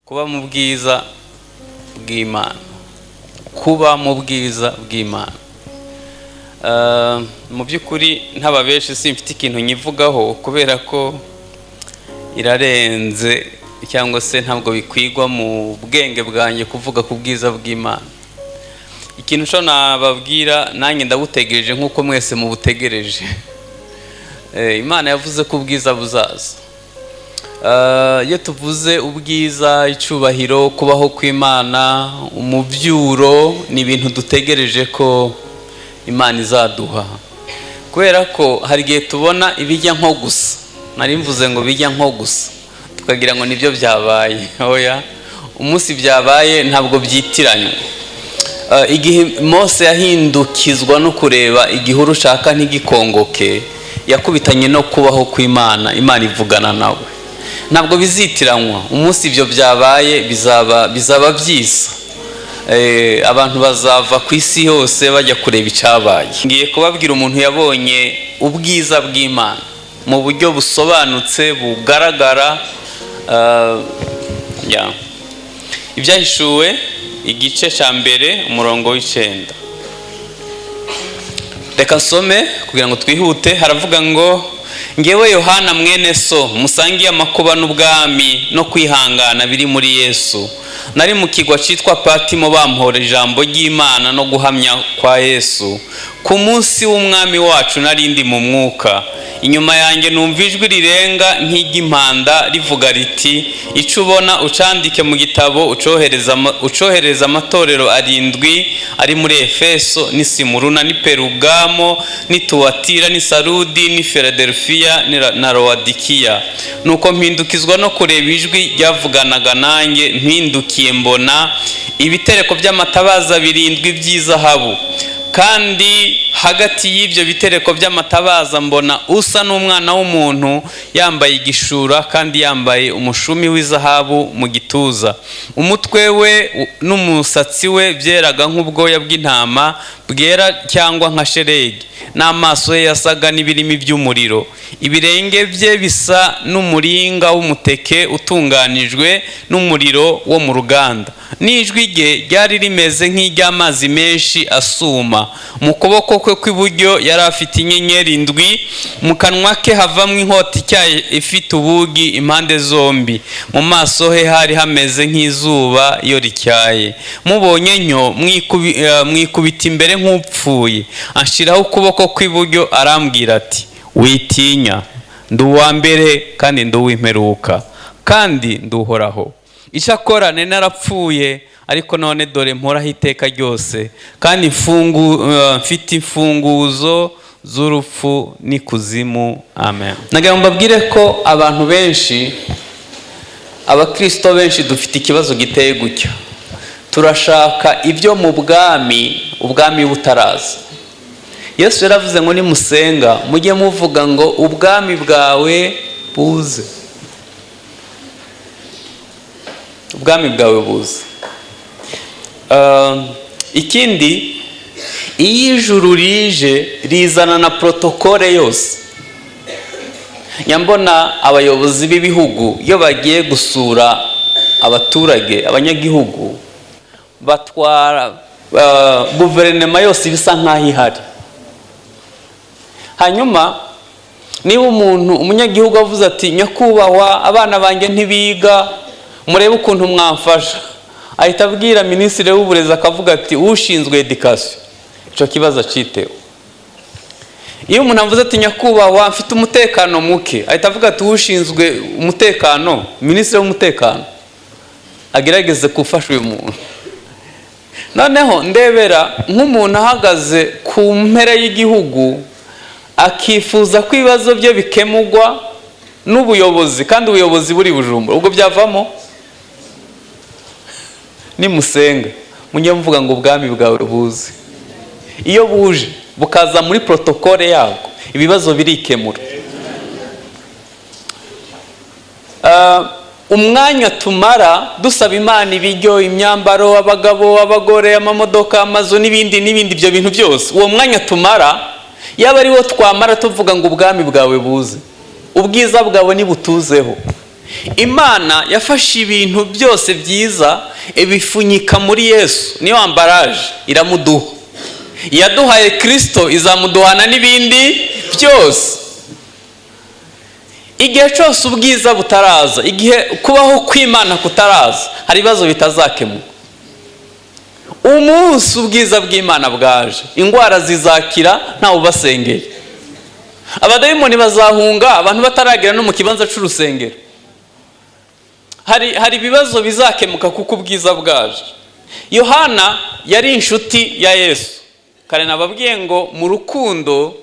Kuba mu bwiza bw'Imana, kuba mu bwiza bw'Imana. Mu by'ukuri ntababeshi, simfite ikintu nyivugaho kubera ko irarenze, cyangwa se ntabwo bikwigwa mu bwenge bwanjye kuvuga ku bwiza bw'Imana. Ikintu cyo nababwira, nanjye ndabutegereje nk'uko mwese mubutegereje. Imana yavuze ko ubwiza buzaza. Iyo tuvuze ubwiza, icyubahiro, kubaho kw'Imana, umubyuro, ni ibintu dutegereje ko Imana izaduha, kubera ko hari igihe tubona ibijya nko gusa, nari mvuze ngo bijya nko gusa, tukagira ngo nibyo byabaye. Oya, umunsi byabaye ntabwo byitiranywa. Igihe Mose yahindukizwa no kureba igihuru ushaka ntigikongoke, yakubitanye no kubaho kw'Imana, Imana ivugana nawe. Ntabwo bizitiranywa. Umunsi ibyo byabaye bizaba byiza. Abantu bazava ku isi hose bajya kureba icyabaye. Ngiye kubabwira umuntu yabonye ubwiza bw'Imana mu buryo busobanutse, bugaragara. Ibyahishuwe igice cya 1, umurongo wa 9. Reka nsome kugira ngo twihute. Haravuga ngo: "Ngewe Yohana, mwene so musangiye amakuba n'ubwami no kwihangana biri muri Yesu, nari mu kigwa cyitwa Patimo, bampora ijambo ry'Imana no guhamya kwa Yesu. Ku munsi w'Umwami wacu nari ndi mu mwuka, inyuma yanjye numva ijwi rirenga nk'iry'impanda rivuga riti: 'Icyo ubona ucandike mu gitabo, ucohereza amatorero arindwi ari muri Efeso n'i Simuruna n'i Perugamo n'i Tuwatira n'i Sarudi n'i Filadelfiya na Lowadikiya.' Nuko mpindukizwa no kureba ijwi ryavuganaga nanjye. Mpindukiye, mbona ibitereko by'amatabaza birindwi by'izahabu, kandi hagati y'ibyo bitereko by'amatabaza mbona usa n'umwana w'umuntu, yambaye igishura kandi yambaye umushumi w'izahabu mu gituza. Umutwe we n'umusatsi we byeraga nk'ubwoya bw'intama bwera cyangwa nka sheregi, n'amaso ye yasaga n'ibirimi by'umuriro. Ibirenge bye bisa n'umuringa w'umuteke utunganijwe n'umuriro wo mu ruganda, n'ijwi rye ryari rimeze nk'iry'amazi menshi asuma. Mu kuboko kwe kw'iburyo yari afite inyenyeri ndwi, mu kanwa ke havamo inkota ityaye ifite ubugi impande zombi. Mu maso he hari hameze nk'izuba iyo rityaye. Mubonye ntyo, mwikubita imbere nk'upfuye. Anshyiraho ukuboko kw'iburyo, arambwira ati: 'Witinya, ndi uwa mbere kandi ndi uw'imperuka, kandi nduhoraho. Icyakora nari narapfuye, ariko none dore mporaho iteka ryose, kandi mfite imfunguzo z'urupfu n'ikuzimu.' Amen." Nagira ngo mbabwire ko abantu benshi, abakirisito benshi, dufite ikibazo giteye gutya: turashaka ibyo mu bwami, ubwami butaraza. Yesu yaravuze ngo nimusenga mujye muvuga ngo: 'Ubwami bwawe buze, ubwami bwawe buze.'" Ikindi, iyo ijuru rije, rizana na protocole yose. Nyambona abayobozi b'ibihugu iyo bagiye gusura abaturage, abanyagihugu, batwara guverinoma yose, ibisa nk'aho ihari. Hanyuma niba umuntu, umunyagihugu, avuze ati: "Nyakubahwa, abana banjye ntibiga, murebe ukuntu mwamfasha," ahita abwira minisitiri w'uburezi, akavuga ati: "Ushinzwe éducation, icyo kibazo aciteho." Iyo umuntu avuze ati: "Nyakubahwa, mfite umutekano muke," ahita avuga ati: "Ushinzwe umutekano, minisitiri w'umutekano, agerageze gufasha uyu muntu." Noneho ndebera nk'umuntu ahagaze ku mpera y'igihugu, akifuza ko ibibazo bye bikemurwa n'ubuyobozi, kandi ubuyobozi buri Bujumbura. Ubwo byavamo? Nimusenga mujye muvuga ngo: "Ubwami bwawe buze." Iyo buje, bukaza muri protocole yabwo, ibibazo birikemura. Umwanya tumara dusaba Imana ibiryo, imyambaro, abagabo, abagore, amamodoka, amazu n'ibindi n'ibindi, ibyo bintu byose, uwo mwanya tumara yaba ari wo twamara tuvuga ngo: "Ubwami bwawe buze, ubwiza bwawe nibutuzeho." Imana yafashe ibintu byose byiza ibifunyika muri Yesu, niyo emballage, iramuduha. Yaduhaye Kirisito, izamuduhana n'ibindi byose. Igihe cyose ubwiza butaraza, igihe kubaho kw'Imana kutaraza, hari ibibazo bitazakemuka. Umunsi ubwiza bw'Imana bwaje, indwara zizakira ntawe ubasengeye, abadayimoni bazahunga abantu bataragera no mu kibanza cy'urusengero. Hari ibibazo bizakemuka kuko ubwiza bwaje. Yohana yari inshuti ya Yesu. Kare nababwiye ngo mu rukundo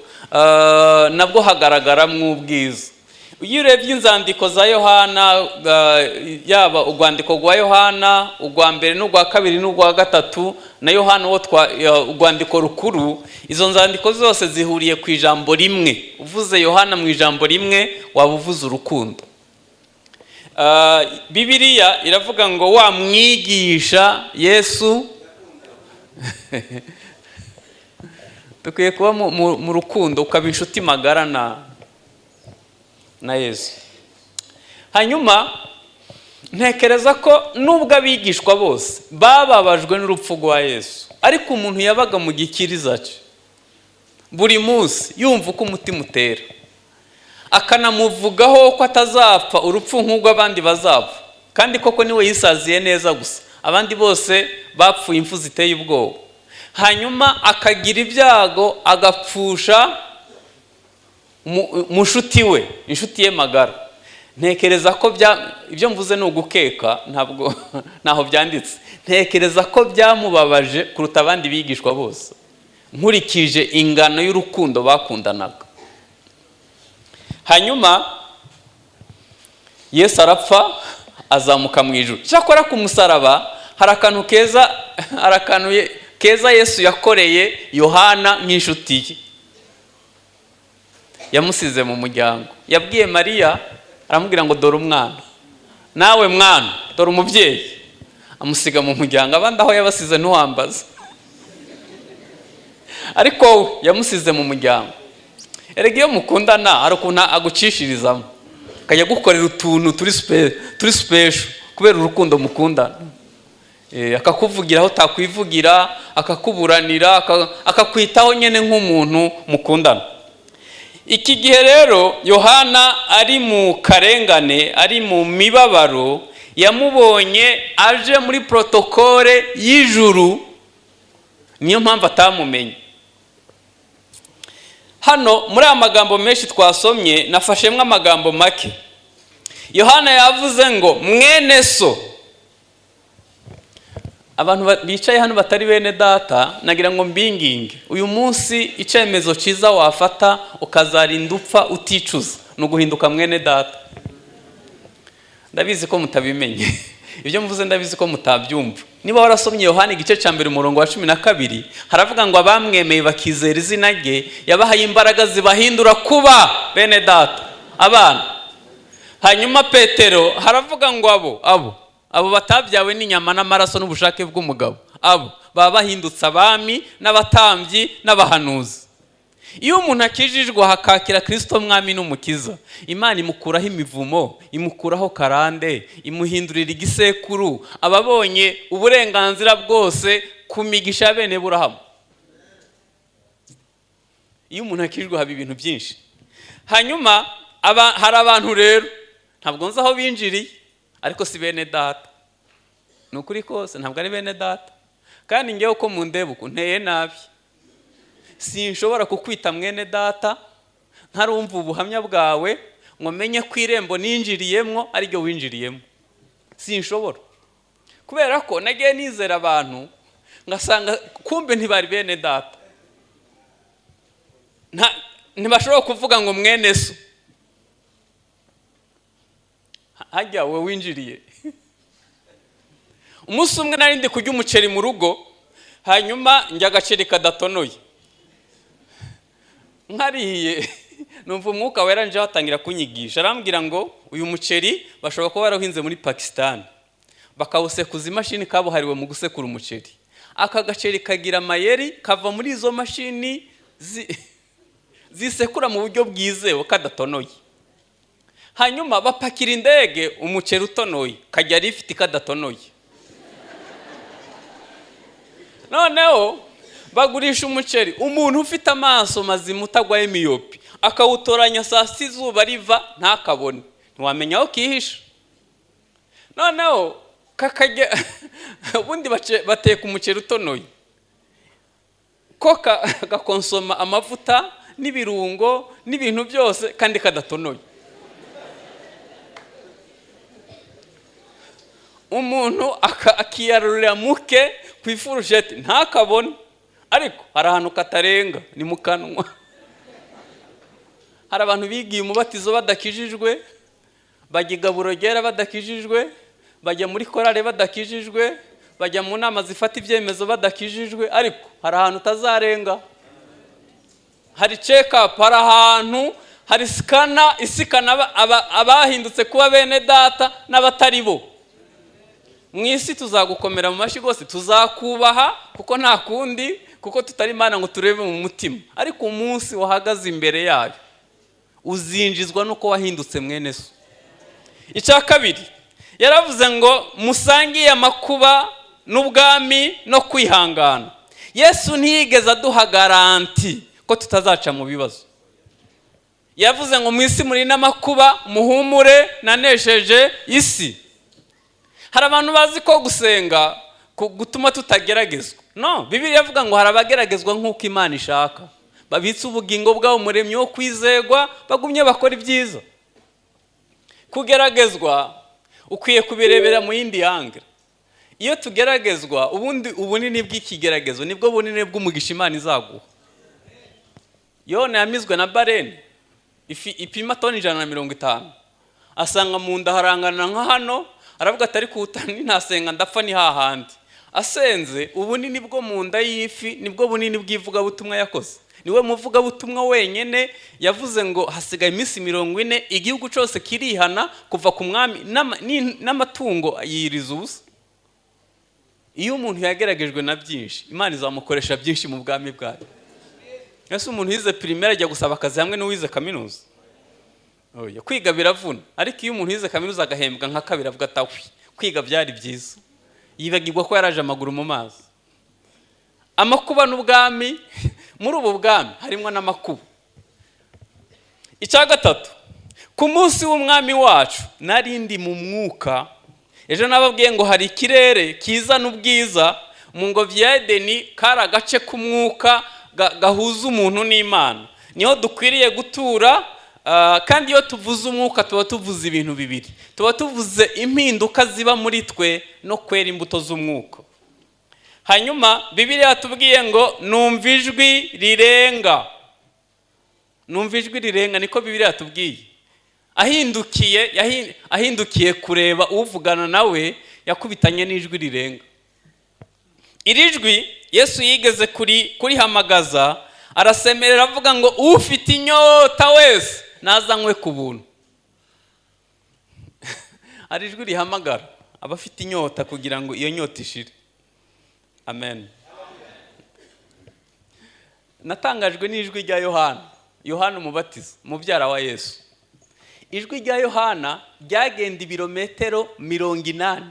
nabwo hagaragaramo ubwiza. Iyo urebye inzandiko za Yohana, yaba urwandiko rwa Yohana urwa mbere n'urwa kabiri n'urwa gatatu na Yohana uwo urwandiko rukuru, izo nzandiko zose zihuriye ku ijambo rimwe. Uvuze Yohana mu ijambo rimwe, waba uvuze urukundo. Bibiliya iravuga ngo wa mwigisha Yesu. Dukwiye kuba mu rukundo, ukaba inshuti magara na Yesu. Hanyuma ntekereza ko nubwo abigishwa bose bababajwe n'urupfu rwa Yesu, ariko umuntu yabaga mu gikiriza cye buri munsi, yumva uko umutima utera, akanamuvugaho ko atazapfa urupfu nk'ubwo abandi bazapfa, kandi koko niwe yisaziye neza gusa, abandi bose bapfuye impfu ziteye ubwoba. Hanyuma akagira ibyago, agapfusha mushuti we, inshuti ye magara. Ntekereza ko ibyo mvuze ni ugukeka, ntabwo ntaho byanditse. Ntekereza ko byamubabaje kuruta abandi bigishwa bose, nkurikije ingano y'urukundo bakundanaga. Hanyuma Yesu arapfa, azamuka mu ijuru. Cyakora ku musaraba hari akantu keza Yesu yakoreye Yohana nk'inshuti ye. Yamusize mu muryango. Yabwiye Mariya, aramubwira ngo: "Dore umwana, nawe mwana, dore umubyeyi." Amusiga mu muryango. Abandi aho yabasize ntiwambaza, ariko we yamusize mu muryango. Erega iyo mukundana, hari ukuntu agucishirizamo, akajya agukorera utuntu turi special kubera urukundo mukundana. Akakuvugira aho utakwivugira, akakuburanira, akakwitaho nyine nk'umuntu mukundana. Iki gihe rero Yohana ari mu karengane, ari mu mibabaro, yamubonye aje muri protocole y'ijuru, niyo mpamvu atamumenye. Hano muri aya magambo menshi twasomye, nafashemo amagambo make. Yohana yavuze ngo mwene so. Abantu bicaye hano batari bene data, nagira ngo mbinginge uyu munsi: icyemezo cyiza wafata ukazarinda upfa uticuza ni uguhinduka mwene data. Ndabizi ko mutabimenye ibyo mvuze, ndabizi ko mutabyumva. Niba warasomye Yohani igice cya 1 umurongo wa 12, haravuga ngo abamwemeye bakizera izina rye, yabahaye imbaraga zibahindura kuba bene data, abana. Hanyuma Petero haravuga ngo abo batabyawe n'inyama n'amaraso n'ubushake bw'umugabo, abo baba bahindutse abami n'abatambyi n'abahanuzi. Iyo umuntu akijijwe, hakakira Kirisito mwami n'umukiza, Imana imukuraho imivumo, imukuraho karande, imuhindurira igisekuru, aba abonye uburenganzira bwose ku migisha ya bene Burahamu. Iyo umuntu akijijwe haba ibintu byinshi. Hanyuma hari abantu rero ntabwo nzi aho binjiriye, ariko si bene data. Ni ukuri kose, ntabwo ari bene data. Kandi ngewe uko mundeba, uku nteye nabi, sinshobora kukwita mwene data ntarumva ubuhamya bwawe ngo menye ko irembo ninjiriyemo ariryo winjiriyemo. Sinshobora, kubera ko nagiye nizera abantu ngasanga kumbe ntibari bene data. Ntibashobora kuvuga ngo mwene so. Hajya wowe winjiriye. Umunsi umwe nari ndi kurya umuceri mu rugo, hanyuma njya agaceri kadatonoye. Nkariye, numva Umwuka Wera nje batangira kunyigisha, arambwira ngo uyu muceri bashobora kuba barawuhinze muri Pakisitani, bakawusekuza imashini kabuhariwe mu gusekura umuceri. Aka gaceri kagira amayeri, kava muri izo mashini zisekura mu buryo bwizewe kadatonoye. Hanyuma bapakira indege umuceri utonoye, kajya rifite kadatonoye. Noneho bagurisha umuceri, umuntu ufite amaso mazima utagwaye myopie akawutoranya saa sita izuba riva ntakabone, ntiwamenya aho kihisha. Noneho kakajya ubundi bateka umuceri utonoye ko gakonsoma amavuta n'ibirungo n'ibintu byose kandi kadatonoye. Umuntu akiyarurira muke ku ifurusheti ntakabone, ariko hari ahantu katarenga ni mu kanwa. Hari abantu bigiye umubatizo badakijijwe, bajya igaburo ryera badakijijwe, bajya muri korale badakijijwe, bajya mu nama zifata ibyemezo badakijijwe, ariko hari ahantu utazarenga. Hari check-up, hari ahantu hari scanner isikana abahindutse kuba bene data n'abatari bo. Mu isi tuzagukomera mu mashyi rwose, tuzakubaha kuko nta kundi, kuko tutari Imana ngo turebe mu mutima. Ariko umunsi wahagaze imbere yayo uzinjizwa nuko wahindutse mwene so. Icya kabiri yaravuze ngo musangiye amakuba n'ubwami no kwihangana. Yesu ntiyigeze aduha garantie ko tutazaca mu bibazo. Yavuze ngo mu isi muri n'amakuba, muhumure nanesheje isi. Hari abantu bazi ko gusenga gutuma tutageragezwa. No, Bibiliya ivuga ngo hari abageragezwa nk'uko Imana ishaka, babitse ubugingo bwabo umuremyi wo kwizegwa, bagumye bakora ibyiza. Kugeragezwa ukwiye kubirebera mu yindi angle. Iyo tugeragezwa, ubundi ubunini bw'ikigeragezo nibwo bunini bw'umugisha Imana izaguha. Yona yamizwe na baleine, ifi ipima toni 150, asanga mu nda harangana nka hano, aravuga ati ariko utani ntasenga ndapfa ni hahandi. Asenze, ubunini bwo mu nda y'ifi nibwo bunini bw'ivugabutumwa yakoze. Niwe muvugabutumwa wenyine yavuze ngo hasigaye iminsi 40 igihugu cyose kirihana, kuva ku mwami n'amatungo yiriza ubusa. Iyo umuntu yageragejwe na byinshi, Imana izamukoresha byinshi mu bwami bwayo. Ese umuntu wize primaire ajya gusaba akazi hamwe n'uwize kaminuza? Oya, kwiga biravuna, ariko iyo umuntu yize kaminuza agahembwa nka kabiri avuga ati ahwi, kwiga byari byiza, yibagirwa ko yaraje amaguru mu mazi. Amakuba n'ubwami, muri ubu bwami harimo n'amakuba. Icya gatatu, ku munsi w'umwami wacu nari ndi mu mwuka. Ejo nababwiye ngo hari ikirere kizana ubwiza mu ngobyi ya Edeni, kari agace k'umwuka gahuza umuntu n'Imana, niho dukwiriye gutura. Kandi iyo tuvuze umwuka tuba tuvuze ibintu bibiri, tuba tuvuze impinduka ziba muri twe no kwera imbuto z'umwuka. Hanyuma Bibiliya yatubwiye ngo numva ijwi rirenga, numva ijwi rirenga, niko Bibiliya yatubwiye. Ahindukiye kureba uvugana nawe, yakubitanye n'ijwi rirenga. Iri jwi Yesu yigeze kurihamagaza, arasemerera avuga ngo ufite inyota wese nazanywe ku buntu. Hari ijwi rihamagara abafite inyota kugira ngo iyo nyota ishire. Amen. Natangajwe n'ijwi rya Yohana, Yohana Umubatiza, mubyara wa Yesu. Ijwi rya Yohana ryagenda ibirometero 80.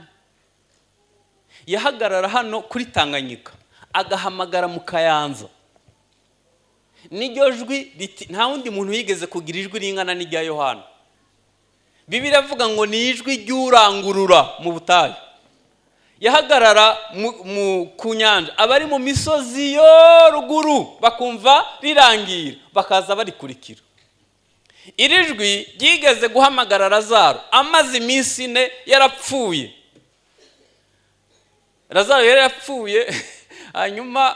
Yahagarara hano kuri Tanganyika agahamagara mu Kayanza. Niryo jwi riti nta wundi muntu yigeze kugira ijwi ringana n'irya Yohana. Bibiliya iravuga ngo ni ijwi ry'urangurura mu butayu. Yahagarara ku nyanja, abari mu misozi yo ruguru bakumva rirangira, bakaza barikurikira. Iri jwi ryigeze guhamagara Lazaro amaze iminsi 4 yarapfuye. Lazaro yari yapfuye, hanyuma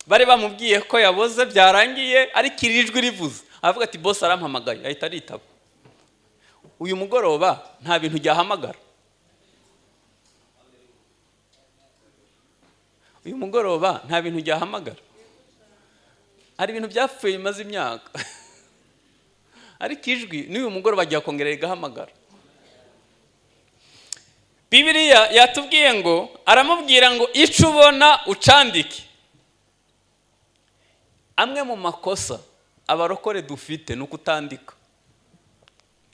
bari bamubwiye ko yaboze byarangiye, ariko iri jwi rivuze aravuga ati boss arampamagaye, ahita aritaba. Uyu mugoroba nta bintu byahamagara. Uyu mugoroba nta bintu byahamagara. Hari ibintu byapfuye bimaze imyaka, ariko ijwi n'uyu mugoroba agiye kongera rigahamagara. Bibiliya yatubwiye ngo aramubwira ngo icyo ubona ucandike. Amwe mu makosa abarokore dufite ni ukutandika.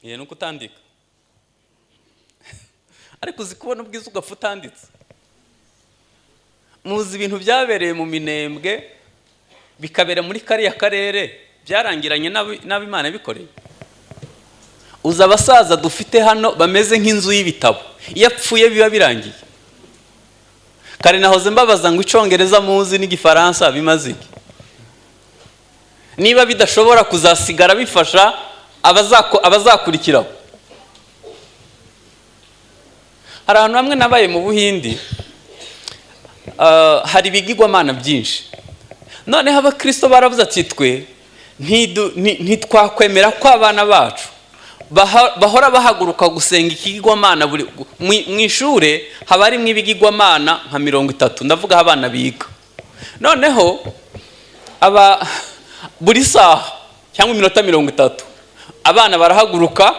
Ye, nuko utandika, ariko uzi kubona ubwiza ugapfa utanditse. Muzi ibintu byabereye mu Minembwe, bikabera muri kariya karere, byarangiranye n'abo Imana bikoreye. Uzi abasaza dufite hano bameze nk'inzu y'ibitabo, iyo apfuye biba birangiye. Kare nahoze mbabaza ngo Icyongereza muzi n'Igifaransa bimaze iki, niba bidashobora kuzasigara bifasha abazakurikiraho. Hari ahantu hamwe nabaye mu Buhindi, hari ibigirwamana byinshi. Noneho Abakristo baravuze ati: "Twe ntitwakwemera ko abana bacu bahora bahaguruka gusenga ikigirwamana." Buri mu ishuri haba harimo ibigirwamana nka 30, ndavuga aho abana biga. Noneho aba buri saha cyangwa iminota 30 abana barahaguruka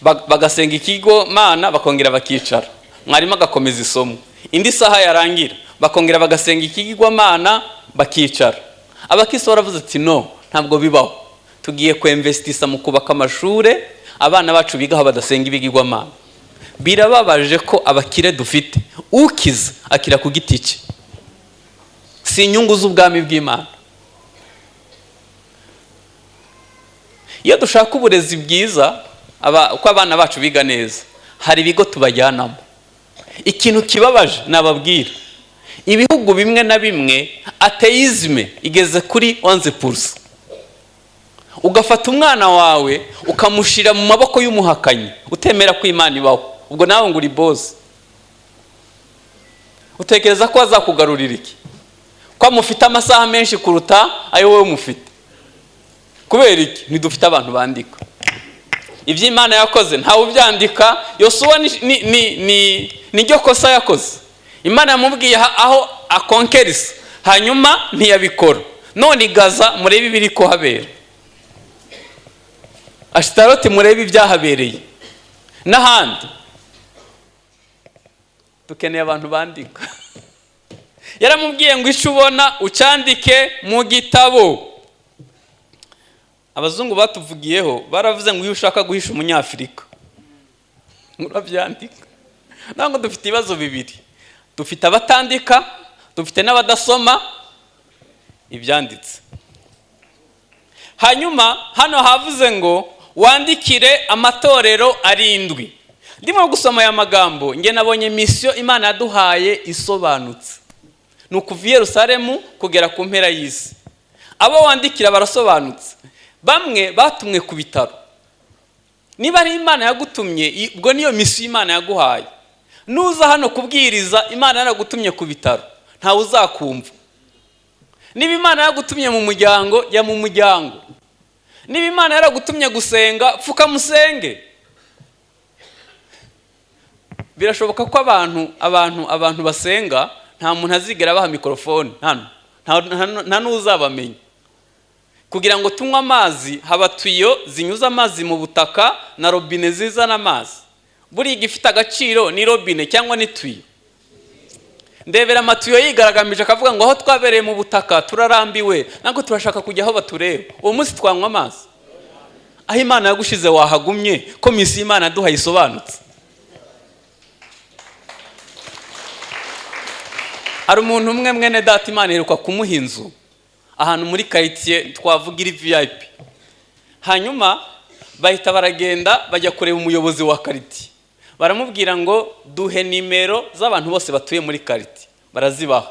bagasenga ikigirwamana, bakongera bakicara, mwarimu agakomeza isomo. Indi saha yarangira, bakongera bagasenga ikigirwamana, bakicara. Abakristo baravuze ati: "No, ntabwo bibaho, tugiye kwemvesitisa mu kubaka amashuri abana bacu bigaho badasenga ibigirwamana." Birababaje ko abakire dufite, ukiza akira ku giti cye, si inyungu z'ubwami bw'Imana. Iyo dushaka uburezi bwiza, ko abana bacu biga neza, hari ibigo tubajyanamo. Ikintu kibabaje nababwira, ibihugu bimwe na bimwe athéisme igeze kuri 11%. Ugafata umwana wawe ukamushyira mu maboko y'umuhakanyi utemera ko Imana ibaho, ubwo nawe ngo uri boss. Utekereza ko azakugarurira iki, ko mufite amasaha menshi kuruta ayo wowe mufite? Kubera iki? Ntidufite abantu bandika ibyo Imana yakoze, ntawe ubyandika. Yosuwa ni ryo kosa yakoze. Imana yamubwiye aho akonkerisa, hanyuma ntiyabikora. None Gaza murebe ibiri kuhabera, Ashitaroti murebe ibyahabereye n'ahandi. Dukeneye abantu bandika. Yaramubwiye ngo: "Icyo ubona ucyandike mu gitabo." Abazungu batuvugiyeho, baravuze ngo iyo ushaka guhisha Umunyafurika urabyandika. Ntabwo dufite ibibazo bibiri: dufite abatandika, dufite n'abadasoma ibyanditse. Hanyuma hano havuze ngo wandikire amatorero arindwi. Ndimo gusoma aya magambo, nge nabonye mission Imana yaduhaye isobanutse, ni ukuva i Yerusalemu kugera ku mpera y'isi. Abo wandikira barasobanutse. Bamwe batumwe ku bitaro. Niba ari Imana yagutumye, ubwo niyo mission Imana yaguhaye. Nuza hano kubwiriza Imana yaragutumye ku bitaro, ntawe uzakumva. Niba Imana yaragutumye mu muryango, jya mu muryango. Niba Imana yaragutumye gusenga, pfukamusenge. Birashoboka ko abantu basenga nta muntu azigera abaha mikorofone hano, nta n'uzabamenya. Kugira ngo tunywe amazi, haba tuyo zinyuza amazi mu butaka na robine zizana amazi. Buriya igifite agaciro ni robine cyangwa ni tuyo? Ndebera amatuyo yigaragambije, akavuga ngo aho twabereye mu butaka turarambiwe, ntabwo turashaka kujya aho batureba. Uwo munsi twanywa amazi? Aho Imana yagushize wahagumye, ko mission Imana yaduhaye isobanutse. Hari umuntu umwe, mwene data, Imana iheruka kumuha inzu ahantu muri karitsiye twavuga iri VIP. Hanyuma bahita baragenda bajya kureba umuyobozi wa karitsiye, baramubwira ngo: "Duhe nimero z'abantu bose batuye muri karitsiye." Barazibaha,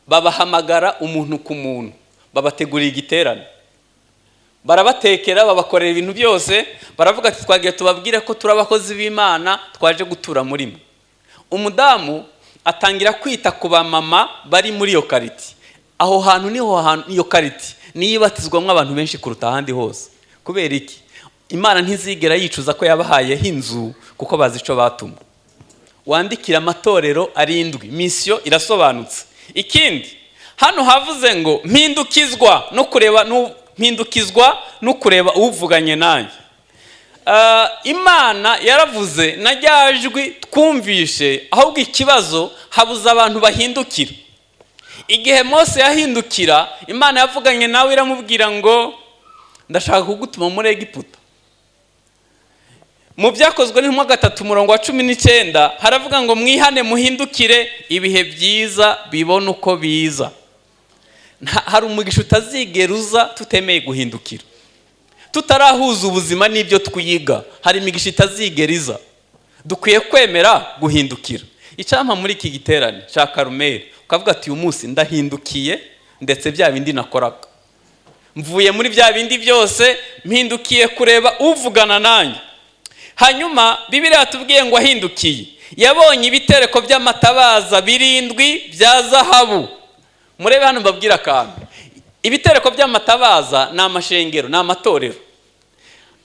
babahamagara umuntu ku muntu, babategurira igiterane, barabatekera, babakorera ibintu byose. Baravuga ati: "Twagiye tubabwire ko turi abakozi b'Imana, twaje gutura muri mwe." Umudamu atangira kwita ku bamama bari muri iyo karitsiye. Aho hantu niho hantu, iyo karitsiye niyo ibatizwamo abantu benshi kuruta ahandi hose. Kubera iki? Imana ntizigera yicuza ko yabahayeho inzu, kuko bazi icyo batuma. Wandikira amatorero arindwi, mission irasobanutse. Ikindi, hano havuze ngo mpindukizwa no kureba uvuganye nanjye. Imana yaravuze na rya jwi twumvishe, ahubwo ikibazo habuze abantu bahindukira. Igihe Mose yahindukira, Imana yavuganye nawe iramubwira ngo: "Ndashaka kugutuma muri Egiputa." Mu Byakozwe n'Intumwa 3 umurongo wa 19 haravuga ngo: "Mwihane, muhindukire, ibihe byiza bibona uko biza." Hari umugisha utazigera uza tutemeye guhindukira, tutarahuza ubuzima n'ibyo twiga. Hari imigisha itazigera iza. Dukwiye kwemera guhindukira. Icyampa muri iki giterane cya Karumeri ukavuga ati: "Uyu munsi ndahindukiye, ndetse bya bindi nakoraga, mvuye muri bya bindi byose, mpindukiye kureba uvugana nanjye." Hanyuma Bibiliya yatubwiye ngo ahindukiye yabonye ibitereko by'amatabaza birindwi bya zahabu. Murebe hano mbabwire akantu. Ibitereko by'amatabaza ni amashengero, ni amatorero.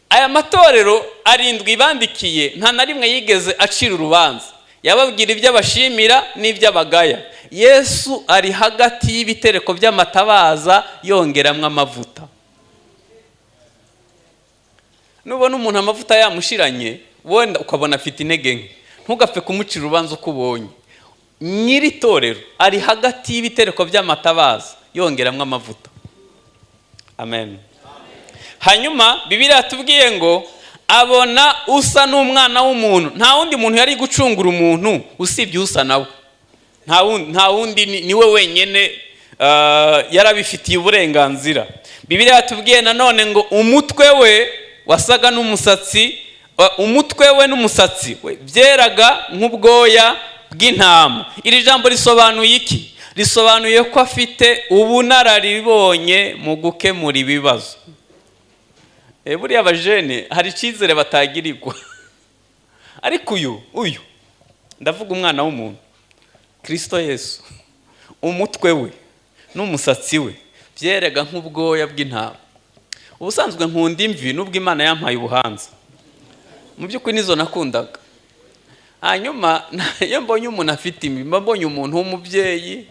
Aya matorero arindwi bandikiye, nta na rimwe yigeze acira urubanza. Yababwira ibyo abashimira n'ibyo abagaya. Yesu ari hagati y'ibitereko by'amatabaza yongeramo amavuta. Nubona umuntu amavuta yamushiranye, wenda ukabona afite intege nke, ntugapfe kumucira urubanza uko ubonye. Nyiri itorero ari hagati y'ibitereko by'amatabaza yongeramo amavuta. Amen. Hanyuma Bibiliya yatubwiye ngo abona usa n'umwana w'umuntu. Nta wundi muntu yari gucungura umuntu usibye usa nawe. Nta wundi, ni we wenyine yarabifitiye uburenganzira. Bibiliya yatubwiye nanone ngo umutwe we wasaga n'umusatsi, umutwe we n'umusatsi we byeraga nk'ubwoya bw'intama. Iri jambo risobanuye iki? Risobanuye ko afite ubunararibonye mu gukemura ibibazo. Buriya abajene hari icyizere batagirirwa, ariko uyu ndavuga umwana w'umuntu, Kirisito Yesu, umutwe we n'umusatsi we byeraga nk'ubwoya bw'intama. Ubusanzwe nkunda imvi, nubwo Imana yampaye ubuhanza. Mu by'ukuri nizo nakundaga. Hanyuma iyo mbonye umuntu afite imvi, mba mbonye umuntu w'umubyeyi,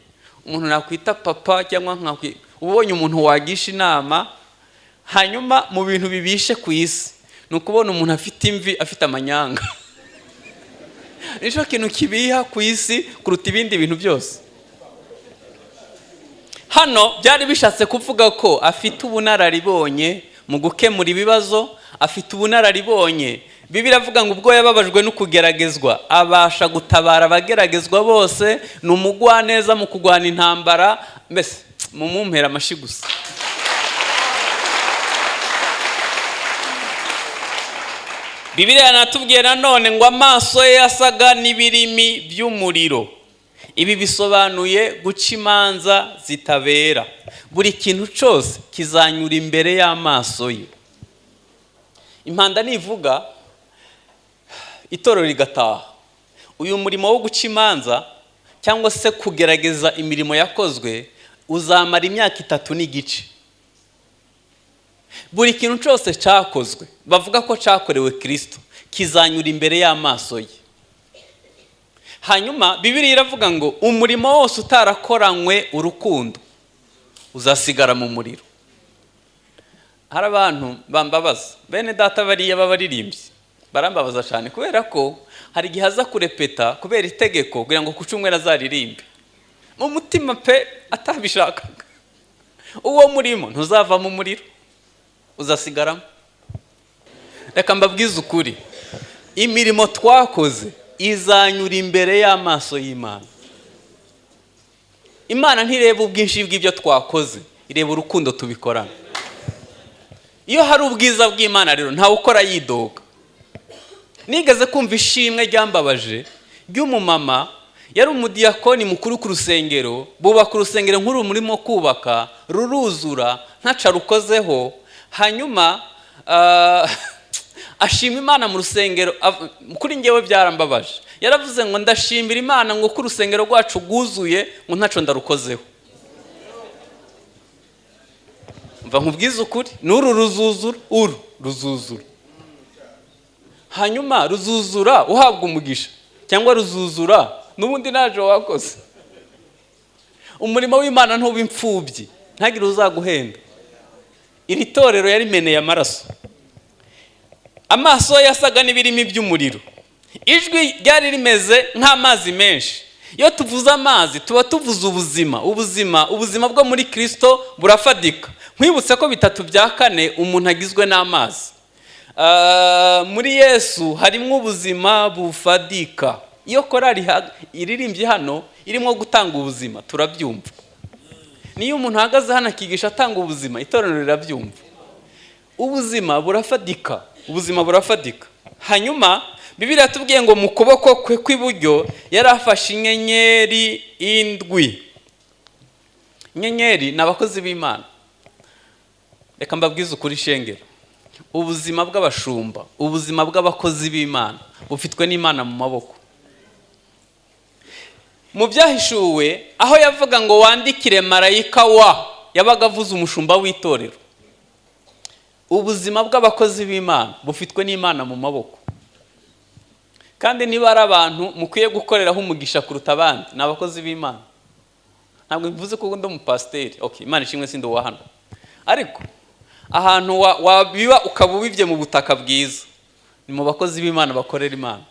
umuntu nakwita papa, cyangwa ubonye umuntu wagisha inama. Hanyuma mu bintu bibishe ku isi ni ukubona umuntu afite imvi, afite amanyanga. Nicyo kintu kibiha ku isi kuruta ibindi bintu byose. Hano byari bishatse kuvuga ko afite ubunararibonye mu gukemura ibibazo, afite ubunararibonye. Bibiliya iravuga ngo ubwo yababajwe no kugeragezwa, abasha gutabara abageragezwa bose. Ni umugwaneza mu kurwana intambara. Mbese mumumpera amashyi gusa. Bibiliya yanatubwiye nanone ngo amaso ye yasaga n'ibirimi by'umuriro. Ibi bisobanuye guca imanza zitabera. Buri kintu cyose kizanyura imbere y'amaso ye. Impanda nivuga, itorero rigataha, uyu murimo wo guca imanza cyangwa se kugerageza imirimo yakozwe uzamara imyaka 3 n'igice. Buri kintu cyose cyakozwe bavuga ko cyakorewe Kirisito kizanyura imbere y'amaso ye. Hanyuma Bibiliya iravuga ngo umurimo wose utarakoranywe urukundo uzasigara mu muriro. Hari abantu bambabaza, bene data bariya b'abaririmbyi barambabaza cyane, kubera ko hari igihe aza kurepeta kubera itegeko kugira ngo ku cyumweru azaririmbe, mu mutima pe atabishakaga. Uwo murimo ntuzava mu muriro, uzasigaramo. Reka mbabwize ukuri, imirimo twakoze izanyura imbere y'amaso y'Imana. Imana ntireba ubwinshi bw'ibyo twakoze, ireba urukundo tubikorana. Iyo hari ubwiza bw'Imana rero, ntawe ukora yidoga. Nigeze kumva ishimwe ryambabaje ry'umumama, yari umudiyakoni mukuru ku rusengero. Bubaka urusengero nk'uru murimo kubaka, ruruzura ntaca rukozeho. Hanyuma ashima Imana mu rusengero. Kuri ngewe byarambabaje. Yaravuze ngo: "Ndashimira Imana ngo ko urusengero rwacu rwuzuye, ngo ntaco ndarukozeho." Mva nkubwize ukuri, n'uru ruzuzura, uru ruzuzura. Hanyuma ruzuzura uhabwa umugisha, cyangwa ruzuzura n'ubundi ntaje wakoze. Umurimo w'Imana ntuba imfubyi, ntagire uzaguhenda. Iri torero yarimeneye amaraso. Amaso ye yasaga n'ibirimi by'umuriro, ijwi ryari rimeze nk'amazi menshi. Iyo tuvuze amazi tuba tuvuze ubuzima. Ubuzima bwo muri Kirisito burafadika. Nkwibutse ko 3/4 umuntu agizwe n'amazi. Muri Yesu harimo ubuzima bufadika. Iyo korari iririmbye hano irimo gutanga ubuzima, turabyumva. Niyo umuntu ahagaze hano akigisha atanga ubuzima, itorero rirabyumva. Ubuzima burafadika, ubuzima burafadika. Hanyuma Bibiliya yatubwiye ngo mu kuboko kwe kw'iburyo yari afashe inyenyeri indwi. Inyenyeri ni abakozi b'Imana. Reka mbabwize ukuri, shengero, ubuzima bw'abashumba, ubuzima bw'abakozi b'Imana bufitwe n'Imana mu maboko. Mu Byahishuwe, aho yavuga ngo wandikire marayika wa, yabaga avuze umushumba w'itorero. Ubuzima bw'abakozi b'Imana bufitwe n'Imana mu maboko. Kandi niba ari abantu mukwiye gukoreraho umugisha kuruta abandi, ni abakozi b'Imana. Ntabwo bivuze ko ndi umupasiteri, okay, Imana ishimwe sindi uwa hano, ariko ahantu wabiba ukaba ubibye mu butaka bwiza ni mu bakozi b'Imana bakorera Imana.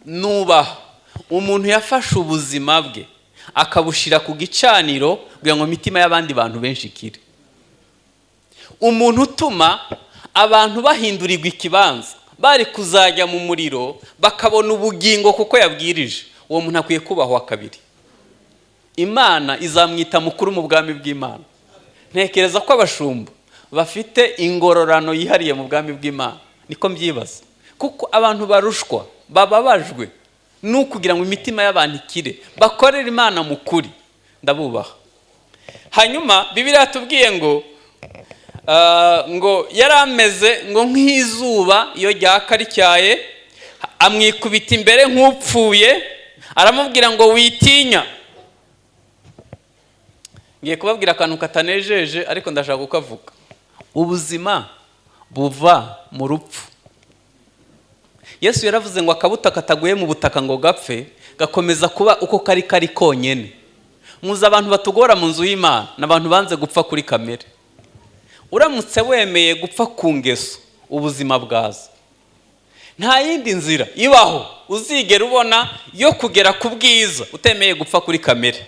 Nubaha umuntu yafashe ubuzima bwe akabushyira ku gicaniro kugira ngo imitima y'abandi bantu benshi ikire. Umuntu utuma abantu bahindurirwa ikibanza, bari kuzajya mu muriro bakabona ubugingo kuko yabwirije, uwo muntu akwiye kubahwa kabiri. Imana izamwita mukuru mu bwami bw'Imana. Ntekereza ko abashumba bafite ingororano yihariye mu bwami bw'Imana, niko mbyibaza, kuko abantu barushwa bababajwe n'ukugira ngo imitima y'abantu ikire, bakorere Imana mu kuri. Ndabubaha. Hanyuma Bibiliya yatubwiye ngo yari ameze ngo nk'izuba iyo ryaka rityaye, amwikubita imbere nk'upfuye, aramubwira ngo witinya. Ngiye kubabwira akantu katanejeje, ariko ndashaka kukavuga. Ubuzima buva mu rupfu. Yesu yaravuze ngo akabuto kataguye mu butaka ngo gapfe, gakomeza kuba uko kari kari konyene. Muzi abantu batugora mu nzu y'Imana ni abantu banze gupfa kuri kamere. Uramutse wemeye gupfa ku ngeso, ubuzima bwaza. Nta yindi nzira ibaho uzigera ubona yo kugera ku bwiza utemeye gupfa kuri kamere.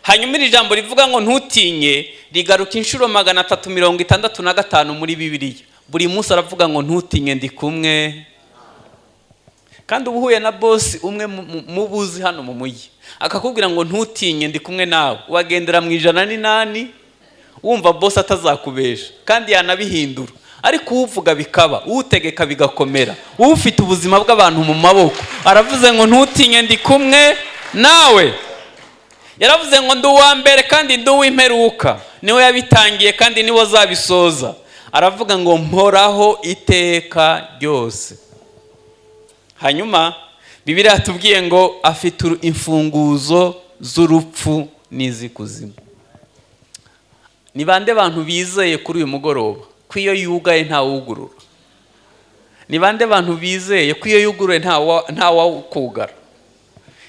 Hanyuma iri jambo rivuga ngo ntutinye rigaruka inshuro 365 muri Bibiliya. Buri munsi aravuga ngo ntutinye, ndi kumwe. Kandi uba uhuye na bosi umwe mubuzi hano mu mujyi, akakubwira ngo ntutinye, ndi kumwe nawe, wagendera mu 108, wumva bosi atazakubesha kandi yanabihindura. Ariko uvuga bikaba, utegeka bigakomera, ufite ubuzima bw'abantu mu maboko aravuze ngo ntutinye, ndi kumwe nawe. Yaravuze ngo ndi uwa mbere kandi ndi uw'imperuka, niwe yabitangiye kandi niwe azabisoza. Aravuga ngo mporaho iteka ryose. Hanyuma Bibiliya yatubwiye ngo afite imfunguzo z'urupfu n'iz'ikuzimu. Ni bande bantu bizeye kuri uyu mugoroba ko iyo yugaye ntawugurura? Ni bande bantu bizeye ko iyo yuguruye ntawakugara?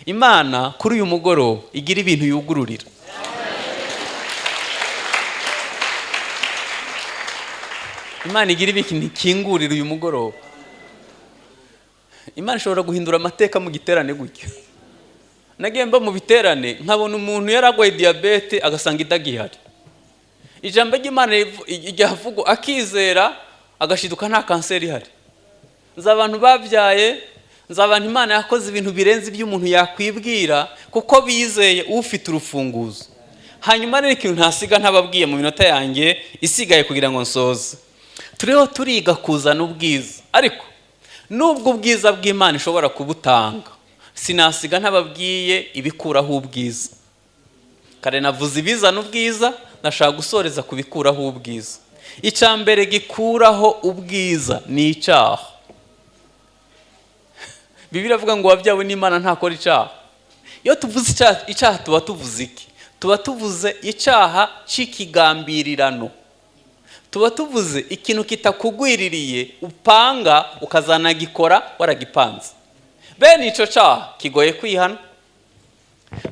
Imana kuri uyu mugoroba igira ibintu yugururira. Imana igira ibintu ikingurira uyu mugoroba. Imana ishobora guhindura amateka mu giterane gutya. Nagiye mba mu biterane nkabona umuntu yaragwaye diyabete agasanga idagihari. Ijambo ry'Imana ryavugwa akizera agashiduka nta kanseri ihari. Nzi abantu babyaye, nzi abantu Imana yakoze ibintu birenze ibyo umuntu yakwibwira kuko bizeye ufite urufunguzo. Hanyuma rero ikintu ntasiga ntababwiye mu minota yanjye isigaye kugira ngo nsoze. Turiho turiga kuzana ubwiza, ariko nubwo ubwiza bw'Imana ishobora kubutanga, sinasiga ntababwiye ibikuraho ubwiza. Kare navuze ibizana ubwiza, nashaka gusoreza kubikuraho ubwiza. Icya mbere gikuraho ubwiza ni icyaha. Bibiliya iravuga ngo uwabyawe n'Imana ntakora icyaha. Iyo tuvuze icyaha tuba tuvuze iki? Tuba tuvuze icyaha cy'ikigambirirano. Tuba tuvuze ikintu kitakugwiririye upanga ukazanagikora waragipanze. Bene icyo cyaha kigoye kwihana.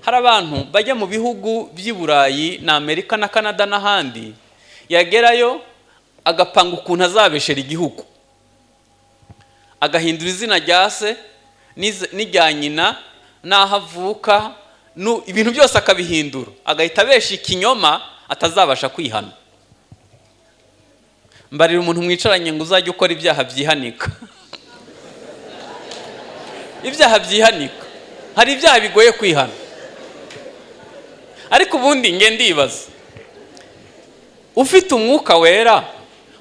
Hari abantu bajya mu bihugu by'i Burayi na Amerika na Canada n'ahandi, yagerayo agapanga ukuntu azabeshera igihugu, agahindura izina rya se n'irya nyina n'aho avuka, ibintu byose akabihindura, agahita abesha ikinyoma atazabasha kwihana. Mbarira umuntu mwicaranye ngo uzajye ukora ibyaha byihanika. Ibyaha byihanika, hari ibyaha bigoye kwihana. Ariko ubundi nge ndibaza, ufite Umwuka Wera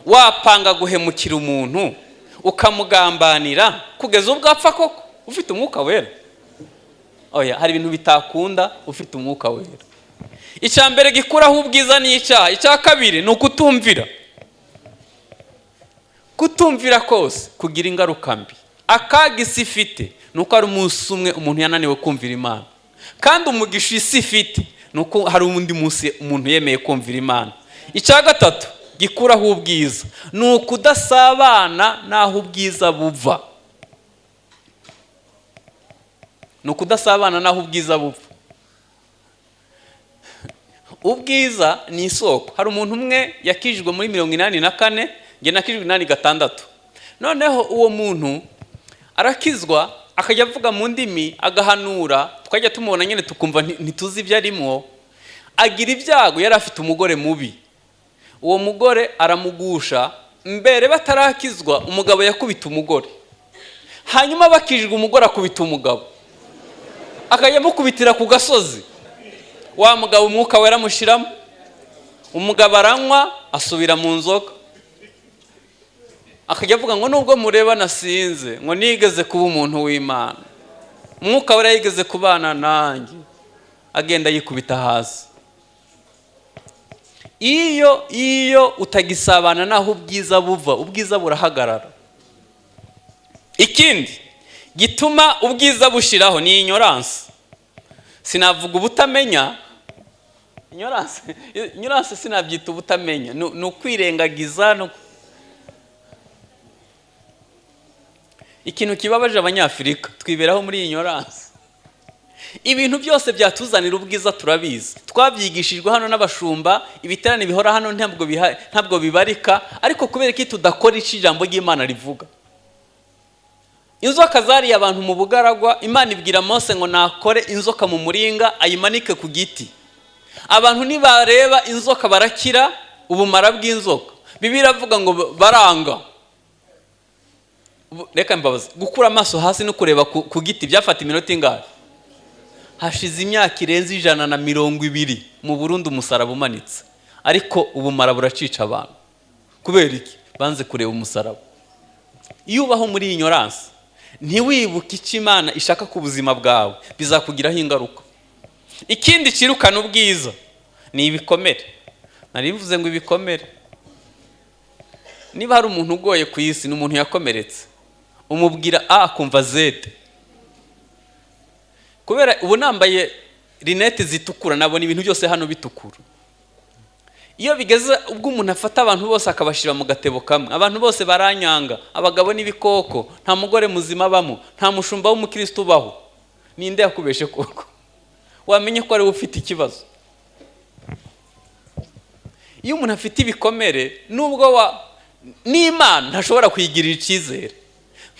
wapanga guhemukira umuntu ukamugambanira kugeza ubwo apfa koko? Ufite Umwuka Wera? Oya, hari ibintu bitakunda ufite Umwuka Wera. Icya mbere gikuraho ubwiza ni icyaha. Icya kabiri ni ukutumvira. Kutumvira kose kugira ingaruka mbi. Akaga isi ifite ni uko hari umunsi umwe umuntu yananiwe kumvira Imana, kandi umugisha isi ifite ni uko hari undi munsi umuntu yemeye kumvira Imana. Icya gatatu gikuraho ubwiza ni ukudasabana n'aho ubwiza buva. Ni ukudasabana n'aho ubwiza buva. Ubwiza ni isoko. Hari umuntu umwe yakijijwe muri 84, njye nakijijwe 86. Noneho uwo muntu arakizwa, akajya avuga mu ndimi, agahanura, tukajya tumubona nyine tukumva ntituzi ibyo arimo. Agira ibyago, yari afite umugore mubi. Uwo mugore aramugusha. Mbere batarakizwa umugabo yakubita umugore, hanyuma bakijijwe umugore akubita umugabo, akajya amukubitira ku gasozi. Wa mugabo Umwuka Wera amushyiramo, umugabo aranywa asubira mu nzoga, akajya avuga ngo nubwo mureba nasinze, ngo nigeze kuba umuntu w'Imana, Umwuka Wera yigeze kubana nanjye, agenda yikubita hasi. Iyo utagisabana n'aho ubwiza buva, ubwiza burahagarara. Ikindi gituma ubwiza bushiraho ni ignorance. Sinavuga ubutamenya, ignorance sinabyita ubutamenya, ni ukwirengagiza. Ikintu kibabaje Abanyafurika, twiberaho muri ignorance. Ibintu byose byatuzanira ubwiza turabizi, twabyigishijwe hano n'abashumba, ibiterane bihora hano ntabwo bibarika, ariko kubera ko tudakora icyo ijambo ry'Imana rivuga. Inzoka zariye abantu mu bugaragwa, Imana ibwira Mose ngo nakore inzoka mu muringa ayimanike ku giti. Abantu nibareba inzoka barakira ubumara bw'inzoka. Bibiliya iravuga ngo baranga. Reka mbabaze, gukura amaso hasi no kureba ku giti byafata iminota ingahe? Hashize imyaka irenze 120 mu Burundi umusaraba umanitse, ariko ubumara buracica abantu. Kubera iki? Banze kureba umusaraba. Iyo ubaho muri ignorance, ntiwibuke icyo Imana ishaka ku buzima bwawe, bizakugiraho ingaruka. Ikindi kirukana ubwiza ni ibikomere. Nari mvuze ngo ibikomere. Niba hari umuntu ugoye ku isi, ni umuntu yakomeretse. Umubwira A akumva Z. Kubera ubu nambaye rinete zitukura, nabona ibintu byose hano bitukura. Iyo bigeze ubwo umuntu afata abantu bose akabashyira mu gatebo kamwe, abantu bose baranyanga, abagabo n'ibikoko, nta mugore muzima abamo, nta mushumba w'umukristo ubaho, ninde yakubeshe koko? Wamenye ko ari we ufite ikibazo. Iyo umuntu afite ibikomere, nubwo wa n'Imana ntashobora kuyigirira icyizere.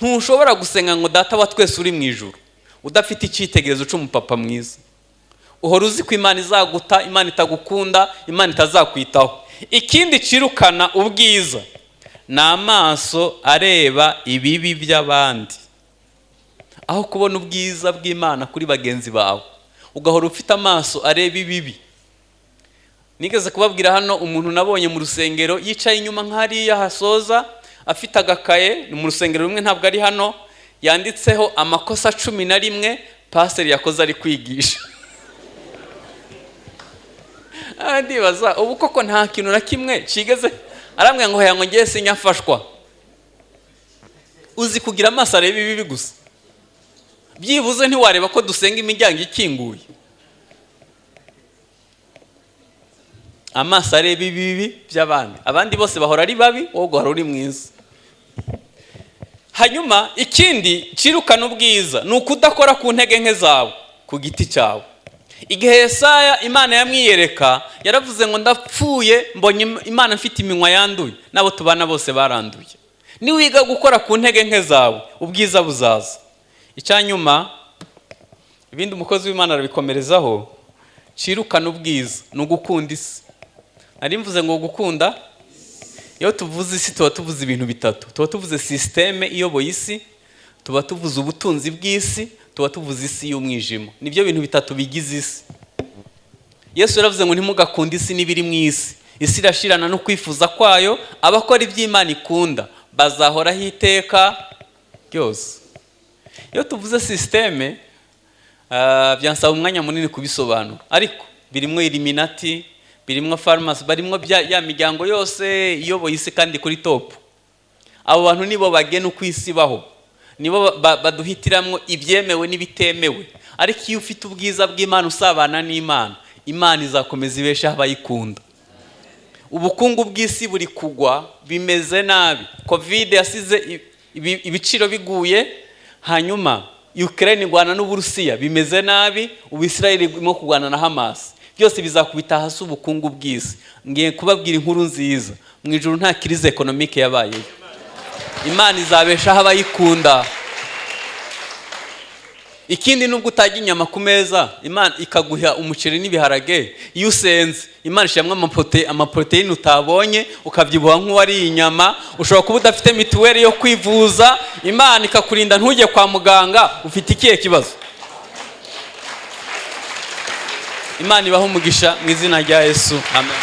Ntushobora gusenga ngo Data wa twese uri mu ijuru udafite icyitegererezo cy'umupapa mwiza. Uhora uzi ko Imana izaguta, Imana itagukunda, Imana itazakwitaho. Ikindi cirukana ubwiza ni amaso areba ibibi by'abandi, aho kubona ubwiza bw'Imana kuri bagenzi bawe, ugahora ufite amaso areba ibibi. Nigeze kubabwira hano umuntu nabonye mu rusengero yicaye inyuma nk'hariya hasoza, afite agakaye, ni mu rusengero rumwe ntabwo ari hano, yanditseho amakosa 11 pasiteri yakoze ari kwigisha. Ndibaza ubu koko nta kintu na kimwe kigeze arambwira ngo ngo ngiye sinyafashwa. Uzi kugira amaso areba ibibi gusa, byibuze ntiwareba ko dusenga imiryango ikinguye. Amaso areba ibibi by'abandi, abandi bose bahora ari babi, wowe ugahora uri mwiza. Hanyuma ikindi cirukana ubwiza ni ukudakora ku ntege nke zawe ku giti cyawe. Igihe Yesaya Imana yamwiyereka, yaravuze ngo ndapfuye, mbonye Imana mfite iminwa yanduye, n'abo tubana bose baranduye. Niwiga gukora ku ntege nke zawe, ubwiza buzaza. Icyanyuma, ibindi umukozi w'Imana arabikomerezaho, cirukana ubwiza ni ugukunda isi. Nari mvuze ngo gukunda Iyo tuvuze isi, tuba tuvuze ibintu bitatu: tuba tuvuze système iyoboye isi, tuba tuvuze ubutunzi bw'isi, tuba tuvuze isi y'umwijima. Nibyo bintu bitatu bigize isi. Yesu yaravuze ngo: "Ntimugakunde isi n'ibiri mu isi. Isi irashirana no kwifuza kwayo, abakora iby'Imana ikunda bazahoraho iteka ryose." Iyo tuvuze système, byansaba umwanya munini kubisobanura, ariko birimo Illuminati, birimo farumasi, barimo ya miryango yose iyoboye isi kandi kuri top. Abo bantu nibo bagena uko isi ibaho, nibo baduhitiramwo ibyemewe n'ibitemewe. Ariko iyo ufite ubwiza bw'Imana, usabana n'Imana, Imana izakomeza ibeshaho abayikunda. Ubukungu bw'isi buri kugwa, bimeze nabi. Covid yasize ibiciro biguye, hanyuma Ukraine irwana n'Uburusiya, bimeze nabi. Ubu Israel irimo kurwana na Hamas. Byose bizakubita hasi ubukungu bw'isi. Ngiye kubabwira inkuru nziza: mu ijuru nta crise économique yabayeyo. Imana izabeshaho abayikunda. Ikindi, nubwo utajya inyama ku meza, Imana ikaguha umuceri n'ibiharage, iyo usenze Imana ishyiramo amaporoteyine utabonye, ukabyibuha nk'uwariye inyama. Ushobora kuba udafite mituweli yo kwivuza, Imana ikakurinda ntujye kwa muganga. Ufite ikihe kibazo? Imana ibahe umugisha mu izina rya Yesu, amen.